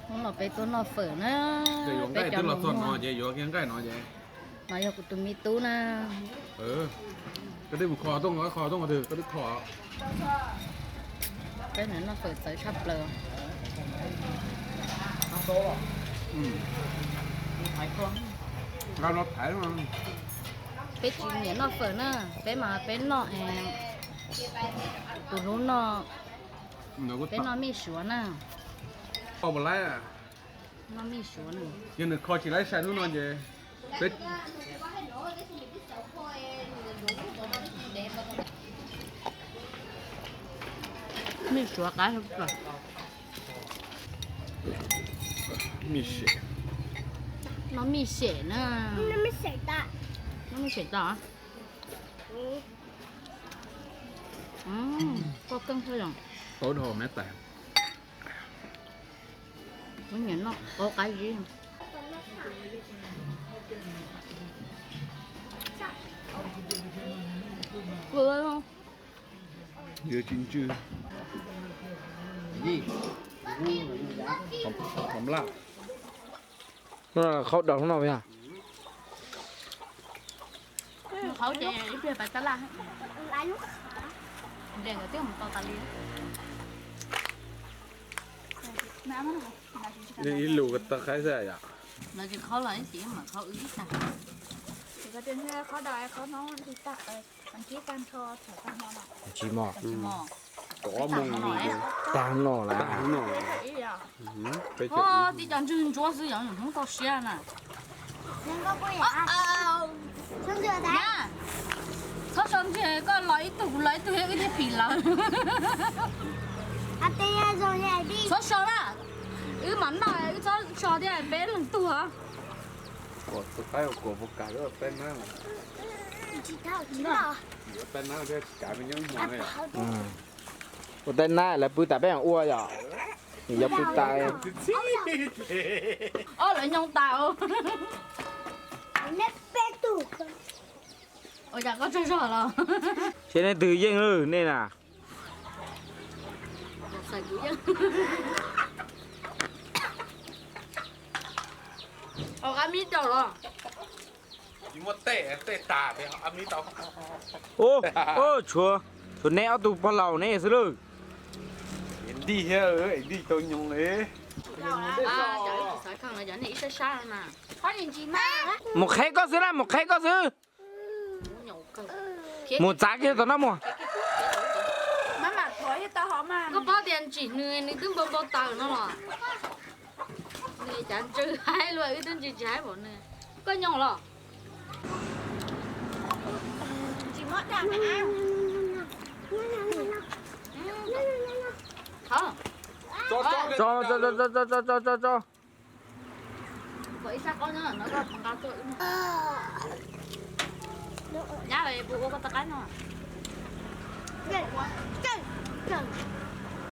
Hnub no peb tuaj noj fawm na. Peb cov los txog no ces yuav kiag nqaij no ces. No yog kuv tus me tub na. Koj twb mus kho tooj, koj kho tooj twg koj twb kho. Peb noj fawm txawv tshaj plaws. Peb tsis nyiam noj fawm na, peb mas peb noj, tus hnub no peb noj mij suav na. Noj mij suav na. Yog nws kho tsis laib sai hnub no ces peb mij suav qab. Noj mij sem na. Noj mij sem tau. Koj keej thiab yom. Tau dhau me tais. Kuv nyiam noj qab zib. Yuav tsis ntsw. Qhaub daus no yog. Qhaub ces ib pliag pais tab laj. Nres nkawd twb mus tau tas li. Ib lus tau qhaib xwb yom. Lawv tsis qhaub los ib sim mam qhaub wb ib tag. Tsis mos. Tag no lawm. Tib co ntswg ntsuab xwb yog hnub toj siab na. Txhob so ntswg, koj los ib tug kuv los ib tug wb thiaj phim lawv. Txhob so na, wb mam noj wb txhob so thiab peb leeg tug os. Ua tais nab lawv pw tas peb ua yom. Yog pw tas. Ob lawv nyoog tas. Ua cas koj tsaug zog los? Ces nej twg yeej lawm nej na. Au, qab mib rau los. Tshuav, tshuav neb ob tug pog laus neb xwb lawm. Ntig thiab, ntig tau nyoog li. Mus qheb koj xwb na, mus qheb koj xwb. Mus txav kiag tom no mus. Koj paub tias ntsim nws, nws twb npau npau taws no los. Nws cas ntsws haib luaj, wb twb ntsis tsis haib npaum nws. Koj nyoog los? Tso, tso, tso, tso, tso. Nyab puas ua koj tau qaib no?